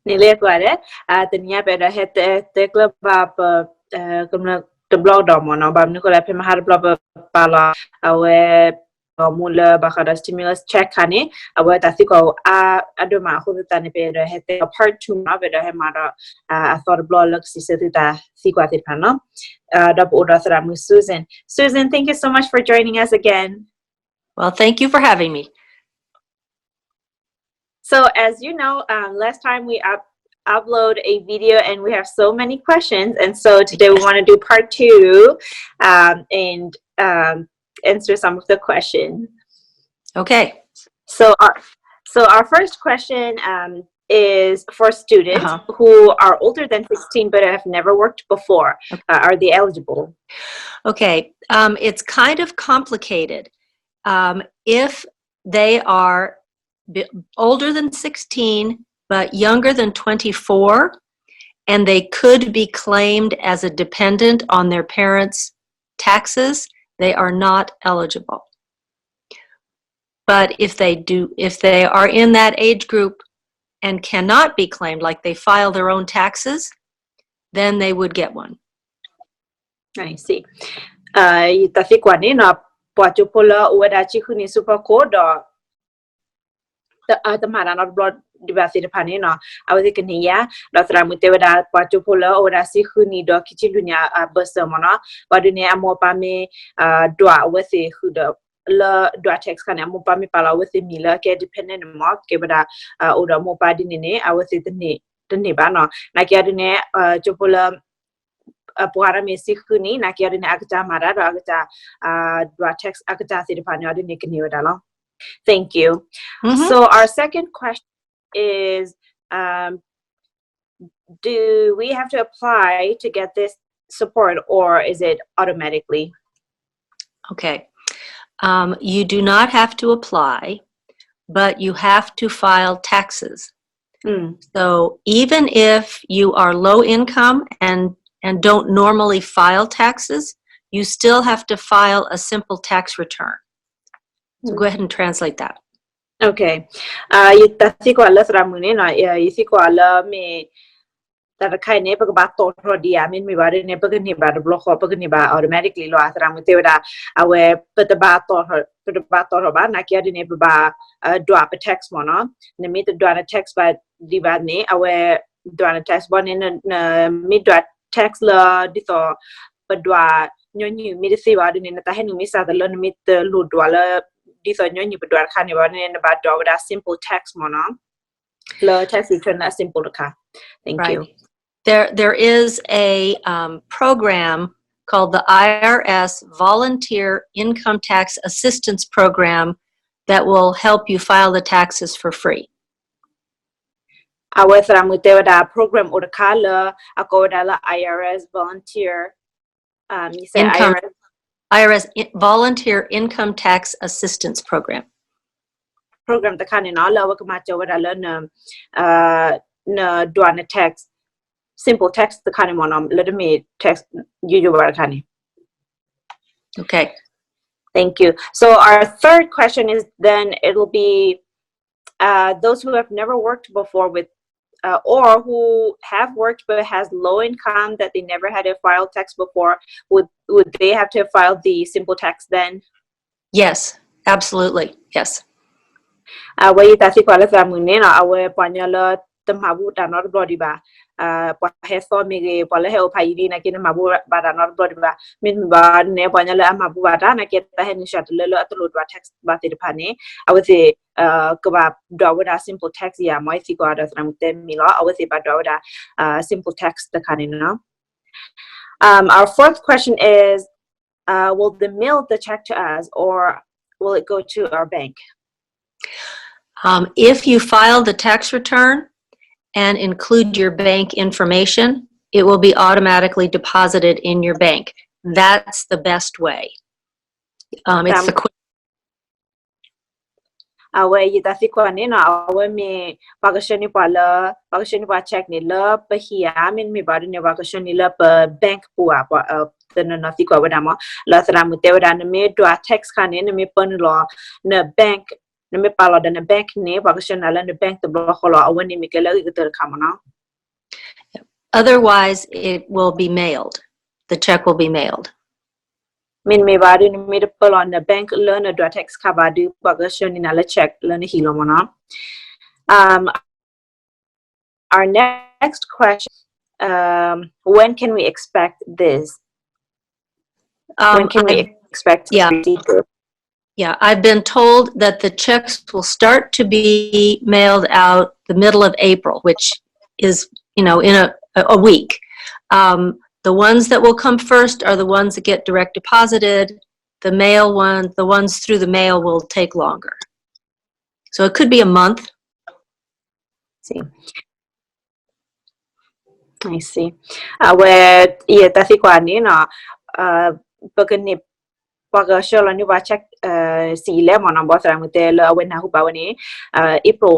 န့ၣ်လၢကွၢ်ဒီး တနံၤညါပအဲၣ်ဒိးဟဲတဲကျၢၢ်ဘၣ်ပ ကမျၢၢ်တဘျီကဒီးမ့ၢ်နီၤ, ဘၣ်မနုၤဃိလဲၣ် ဖဲမဟါတဘျီပပာ်လီၤ အဝဲ မူလၢဘၣ်ဃးဒီး stimulus check ခါန့ၣ် အဝဲတၢ်သံကွၢ်အိၣ်အါဒိၣ်မးအဃိသတးန့ၣ် ပအဲၣ်ဒိးဟဲတဲ part two နီၤ, ပအဲၣ်ဒိးဟဲမၤဒီး အသီတဘျီလၢကစံးဆၢသုတၢ်သံကွၢ်သ့ၣ်တဖၣ်နီၤ. Uh, ဒီးပအိၣ်ဒီးသရၣ်မုၣ် Susan. Susan, thank you so much for joining us again. Well, thank you for having me. So as you know, um, last time we up upload a video and we have so many questions, and so today we want to do part two, um, and um, answer some of the questions. Okay. So our so our first question, um, is for students, uh-huh, who are older than sixteen but have never worked before. Okay. Uh, are they eligible? Okay. Um, it's kind of complicated. Um, if they are b- older than sixteen but younger than twenty-four, and they could be claimed as a dependent on their parents' taxes, they are not eligible. But if they do, if they are in that age group and cannot be claimed, like they file their own taxes, then they would get one. I see. ယတၢ်သံကွၢ်န့ၣ်နီၤ, ပှၤကၠိဖိလၢအိၣ်ဝဲဒၣ်ဆံဃုနံၣ်ဆူဖီခိၣ်ဒီး တမၤတၢ်နီတဘျီဒံးဘၣ်သ့ၣ်တဖၣ်န့ၣ်နီၤ, အဝဲသ့ၣ်ကန့ၢ်ယၤ, ဒီးသရၣ်မုၣ်တဲဝဲဒၣ် ပှၤကၠိဖိလၢအိၣ်ဝဲဒၣ်ဆံဃုနံၣ်ဒီးခံဆံလွံၢ်နံၣ်အဘၢၣ်စၢၤမ့ၢ်နီၤ, ဘၣ်ဒုးန့ၣ် အမိၢ်အပၢ်မ့ၢ် ဒွးအဝဲသ့ၣ်ဃုာ်ဒီး လၢ ဒွး tax ခါန့ၣ် အမိၢ်အပၢ်မ့ၢ်ပာ်လီၤအဝဲသ့ၣ်မံၤလၢကဲ dependent န့ၣ်မ့ၢ် ကဲဝဲဒၣ် အိၣ်ဒီးအမိၢ်အပၢ်ဒ်န့ၣ်န့ၣ် အဝဲသ့ၣ်တန့ၢ်ဘၣ်နီၤ. နာ်က့အဒ်န့ၣ် ကၠိဖိလၢ ပှၤတမ့ၢ်ဆံဃုနံၣ် နာ်က့အဒ်န့ၣ် အကစၢ်မၤတၢ်ဒီးအကစၢ် ဒွး tax အကစၢ်သ့ၣ်တဖၣ်န့ၣ် အဒ်န့ၣ်ကန့ၢ်ဝဲဒၣ်လီၤ. Thank you. So our second question is, um, do we have to apply to get this support or is it automatically? Okay. Um, you do not have to apply, but you have to file taxes. So even if you are low income and and don't normally file taxes, you still have to file a simple tax return. So go ahead and translate that. Okay. ယတၢ်သံကွၢ်လၢသရၣ်မုၣ်န့ၣ်နီၤ, ယသံကွၢ်လၢမ့ၢ် တၢ်တခါအံၤန့ၣ် ပကဘၣ်တီၣ်ထီၣ်ဒံးဧါ, မ့တမ့ၢ်ဘၣ်ဒ်န့ၣ် ပကန့ၢ်ဘၣ်တဘျီဃီ ပကန့ၢ်ဘၣ် automatically လီၤ. သရၣ်မုၣ်တဲဝဲဒၣ် အဝဲ ပတဘၣ်တီၣ်ထီၣ် ပတဘၣ်တီၣ်ထီၣ်ဘၣ် နာ်က့အဒ်န့ၣ် ပဘၣ် ဒွးပ tax မ့ၢ်နီၤ. နမ့ၢ်တဒွးန tax ဘၣ်ဒံးဘၣ်န့ၣ် အဝဲ ဒွးန tax ဘၣ်န့ၣ် နမ့ၢ်ဒွး tax လၢ ဒ်သိး ပဒွးညီနုၢ်မ့ၢ်တသ့ဘၣ်ဒ်န့ၣ် နတၢ်ဟဲနုာ်မ့ၢ်စှၤတလၢ နမ့ၢ်တလိၣ်ဒွးလၢ ဒ်သိးညီနုၢ်ပဒွးတခါန့ၣ်ဘၣ်န့ၣ် နဘၣ်ဒွးဝဲဒၣ် simple tax မ့ၢ်နီၤ. လၢ tax return လၢအ simple တခါ. Thank you. There, there is a um, program called the I R S Volunteer Income Tax Assistance Program that will help you file the taxes for free. အဝဲသရၣ်မုၣ်တဲဝဲဒၣ် program အိၣ်တခါလၢ အကိးဝဲဒၣ်လၢ I R S Volunteer um, you say income, I R S? I R S Volunteer Income Tax Assistance Program. Program တခါန့ၣ်နီၤ လၢအဝဲကမၤစၢၤဝဲဒၣ်လၢန နဒွးန tax, simple tax တခါန့ၣ်မ့ၢ်နီၤ လၢတမ့ၢ် tax ယိယိဘၣ်တခါန့ၣ်. Okay. Thank you. So our third question is then it'll be uh, those who have never worked before with uh, or who have worked but has low income that they never had to file tax before, would would they have to file the simple tax then? Yes, absolutely. Yes. အဝဲယတၢ်သံကွၢ်လၢသရၣ်မုၣ်န့ၣ်နီၤ အဝဲပှၤကညီလၢတမၤဘူးတၢ်နီတဘျီဒံးဘၣ်, ပှၤဟဲသီမ့ၢ်ဂ့ၤ ပှၤလၢဟဲအိၣ်ဖးယံာ်ဒ်န့ၣ် နာ်က့နမၤဘူးဘၣ်တၢ်နီတဘျီဒံးဘၣ်, မ့တမ့ၢ်ဘၣ်န့ၣ် ပှၤကညီလၢအမၤဘူးဘၣ်တၢ် နာ်က့တၢ်ဟဲနုာ်စှၤတလၢလၢအတလိၣ်ဒွး tax ဘၣ်သ့ၣ်တဖၣ်န့ၣ် အဝဲသ့ၣ် ကဘၣ်ဒွးဝဲဒၣ် simple tax ယၤ မ်ယသံကွၢ်ဒီးသရၣ်မုၣ်တဲမ့ၢ်လီၤ အဝဲသ့ၣ်ဘၣ်ဒွးဝဲဒၣ် simple tax တခါန့ၣ်နီၤ. Um, our fourth question is, uh, will they mail the check to us or will it go to our bank? Um, if you file the tax return and include your bank information, it will be automatically deposited in your bank. That's the best way. Um, it's the quick အဝဲယတၢ်သံကွၢ်န့ၣ်နီၤ အဝဲမ့ၢ် ပှၤကဆှၢန့ၢ်ပှၤလၢ ပှၤကဆှၢန့ၢ်ပှၤ check န့ၣ် လၢပဟံၣ်ဧါ မ့တမ့ၢ်ဘၣ်ဒ်န့ၣ် ပှၤကဆှၢန့ၢ်လၢပ bank ပူၤဧါ တနီၤနီၤသံကွၢ်ဝဲဒၣ်မ့ၢ် လၢသရၣ်မုၣ်တဲဝဲဒၣ် နမ့ၢ်ဒွး tax ခါန့ၣ် နမ့ၢ်ပၢနုာ်လီၤ န bank နမ့ၢ်ပာ်လီၤဒီးန bank န့ၣ် ပှၤကဆှၢနၤလၢန bank တဘျီဃီလီၤ. အဝဲန့ၣ်မ့ၢ်ကျဲလၢအဂ့ၤကတၢၢ်တခါမ့ၢ်နီၤ. Otherwise, it will be mailed. The check will be mailed. မ့တမ့ၢ်ဘၣ်ဒီး နမ့ၢ်တပာ်လီၤန bank လၢန Dura Tax card ဘၣ်ဒီး ပှၤကဆှၢန့ၢ်နၤလၢ check လၢနဟံၣ်လီၤမ့ၢ်နီၤ. Um, our next question, um, when can we expect this? When Um, can we I, expect to yeah. receive this? Yeah, I've been told that the checks will start to be mailed out the middle of April, which is, you know, in a, a week. Um, the ones that will come first are the ones that get direct deposited. The mail one, the ones through the mail will take longer. So it could be a month. See. I see. အဝဲ ယတၢ်သံကွၢ်န့ၣ်နီၤ, ပကန့ၢ် ပှၤကဆှၢလီၤန့ၢ်ပှၤ check စံးလဲမ့ၢ်နီၤ, ဘီသရၣ်မုၣ်တဲလၢအဝဲနၢ်ဟူဘၣ်ဝဲန့ၣ် April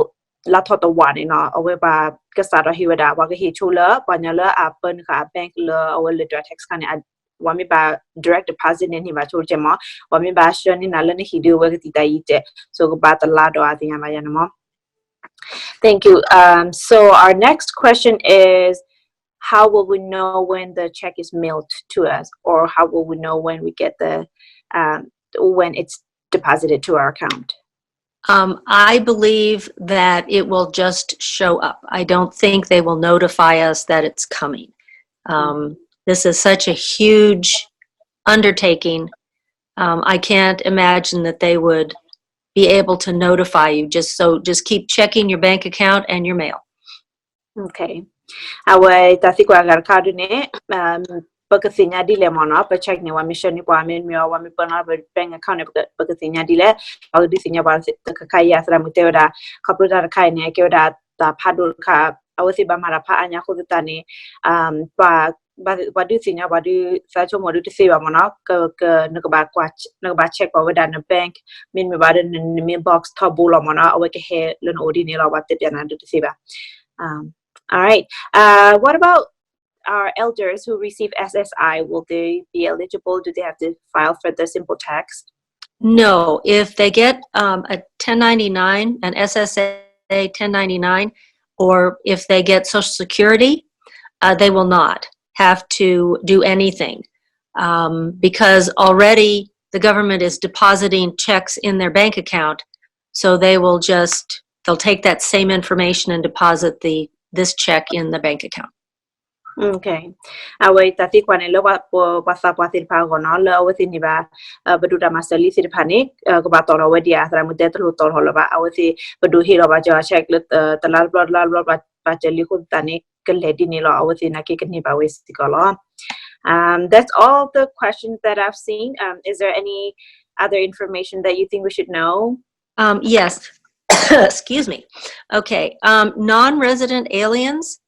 လါထီၣ်တဝာ်န့ၣ်နီၤ, အဝဲပှၤကစးထီၣ်ဟ့ၣ်ဝဲဒၣ် ပှၤကဟ့ၣ်ဆိလၢ ပှၤကညီလၢအပာ်နုာ်ဃာ်အ bank လၢအဝဲလၢ Dura Tax card န့ၣ် ပှၤမ့ၢ်ဘၣ် direct deposit န့ၣ် န့ၢ်ဘၣ်ဆိကဲမ့ၢ်, ပှၤမ့ၢ်ဘၣ်ဆှၢန့ၢ်နၤလၢနဟံၣ်ဒီး အဝဲကသံၣ်တၢ်အံၤကဲ, so ကဘၣ်တလါဒီးအသ့ၣ်ညါဘၣ်ယၤန့ၣ်မ့ၢ်. Thank you. Um, so our next question is, how will we know when the check is mailed to us, or how will we know when we get the, um, when it's deposited to our account? Um, I believe that it will just show up. I don't think they will notify us that it's coming. Um, this is such a huge undertaking. Um, I can't imagine that they would be able to notify you. Just so, just keep checking your bank account and your mail. Okay. အဝဲတၢ်သံကွၢ်အဂၤတခါဒ်န့ၣ်, ပကသ့ၣ်ညါဒ်လဲၣ်မ့ၢ်နီၤ, ပ check န့ၣ် ပှၤမ့ၢ်ဆှၢန့ၢ်ပှၤ မ့တမ့ၢ် ပှၤမ့ၢ်ပာ်လီၤပ bank account န့ၣ် ပကသ့ၣ်ညါဒ်လဲၣ်, ပှၤကဒုးသ့ၣ်ညါပှၤတခါခါအံၤ သရၣ်မုၣ်တဲဝဲဒၣ်, ခီဖျိတၢ်တခါအံၤန့ၣ် ကဲဝဲဒၣ်တၢ်ဖးဒိၣ်တခါ, အဝဲသ့ၣ်ဘၣ်မၤတၢ်ဖးအါညါအဃိသတးန့ၣ်, ပှၤ ပှၤဒုးသ့ၣ်ညါပှၤဒုး သးဆိကမိၣ်ဒုးတသ့ဘၣ်မ့ၢ်နီၤ, နကဘၣ် နကဘၣ် check ပှၤဝဲဒၣ်န bank, မ့တမ့ၢ်ဘၣ်ဒီး န mailbox ထီဘိလီၤမ့ၢ်နီၤ, အဝဲကဟဲလၢနအိၣ်ဒ်န့ၣ်လီၤ, ပှၤတဲပၠးနၤဒုးတသ့ဘၣ်. Um, all right. Uh, what about our elders who receive S S I? Will they be eligible? Do they have to file for the simple tax? No, if they get, um, a ten ninety-nine, an S S A ten ninety-nine, or if they get Social Security, uh, they will not have to do anything, um, because already the government is depositing checks in their bank account. So they will just, they'll take that same information and deposit the, this check in the bank account. Okay. အဝဲတၢ်သံကွၢ်န့ၣ်လၢပှၤသးပှၢ်သ့ၣ်တဖၣ်အဂီၢ်နီၤ, လၢအဝဲသ့ၣ်န့ၣ်ဘၣ် ပဒိၣ်တၢ်မၤစၢၤလံသ့ၣ်တဖၣ်န့ၣ် ကဘၣ်တီၢ်လီၤဝဲဒံးဧါ, သရၣ်မုၣ်တဲတလိၣ်တီၢ်လီၤလၢၤဘၣ်, အဝဲသ့ၣ်ပဒိၣ်ဟ့ၣ်လီၤဘၣ်ကီ check လၢ တလါတဘျီတလါတဘျီ ပှၤစၢၤလံအဃိသတးန့ၣ် ကလဲၤဒ်န့ၣ်လီၤ, အဝဲသ့ၣ်နာ်က့ကန့ၢ်ဘၣ်ဝဲစ့ၢ်ကီးလီၤ. Um, that's all the questions that I've seen. Um, is there any other information that you think we should know? Um, yes. Excuse me. Okay. Um, non-resident aliens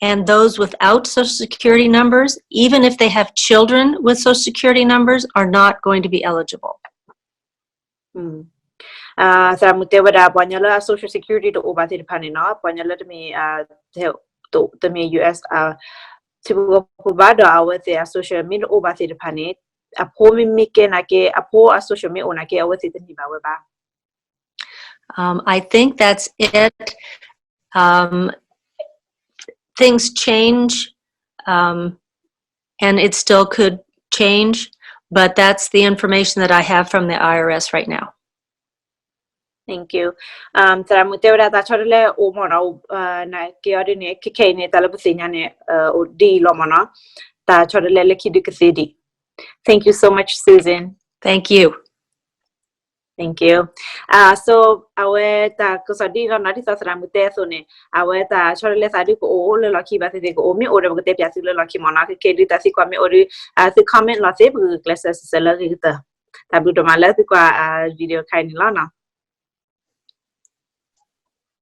and those without Social Security numbers, even if they have children with Social Security numbers, are not going to be eligible. သရၣ်မုၣ်တဲဝဲဒၣ် ပှၤကညီလၢအ Social Security တအိၣ်ဘၣ်သ့ၣ်တဖၣ်န့ၣ်နီၤ, ပှၤကညီလၢတမ့ၢ် တမ့ၢ် US ထံဖိကီၢ်ဖိဘၣ်ဒီး အဝဲသ့ၣ်အ social မ့ၢ်တအိၣ်ဘၣ်သ့ၣ်တဖၣ်န့ၣ် အဖိမ့မ့ၢ်ကဲနာ်က့ အဖိအ social မ့ၢ်အိၣ်နာ်က့ အဝဲသ့ၣ်တန့ၢ်ဘၣ်ဝဲဘၣ်. Um, I think that's it. Um, things change, um, and it still could change, but that's the information that I have from the I R S right now. Thank you. Um, သရၣ်မုၣ်တဲဝဲဒၣ် တၢ်ဆီတလဲအိၣ်မ့ၢ်နီၤ, နာ်က့အီၤဒ်န့ၣ် ခဲခဲအံၤန့ၣ် တၢ်လၢပသ့ၣ်ညါန့ၣ် အိၣ်ဒ်အံၤလီၤမ့ၢ်နီၤ, တၢ်ဆီတလဲလၢခံဒုးကသ့ဒံး. Thank you so much, Susan. Thank you. Thank you. Uh, so အဝဲတၢ်ကစီၣ်ဒ်အံၤလီၤနီၤ, ဒ်သိးသရၣ်မုၣ်တဲအသိးန့ၣ် အဝဲတၢ်ဆီတလဲသးဒုးကအိၣ်လၢလီၢ်ခံဘၣ်သ့ၣ်သ့ၣ်ကအိၣ်, မ့ၢ်အိၣ်ဒီးပကတဲပၠးသုလၢလီၢ်ခံမ့ၢ်နီၤ, ခဲခဲဒုးတၢ်သံကွၢ်မ့ၢ်အိၣ်ဒီး သု comment လီၤသ့ ပကကျဲးစၢးစံးဆၢလၢအဂ့ၤကတၢၢ်. တၢ်ဘျုးဒိၣ်မးလၢသုကွၢ် video ခါအံၤန့ၣ်လီၤနီၤ.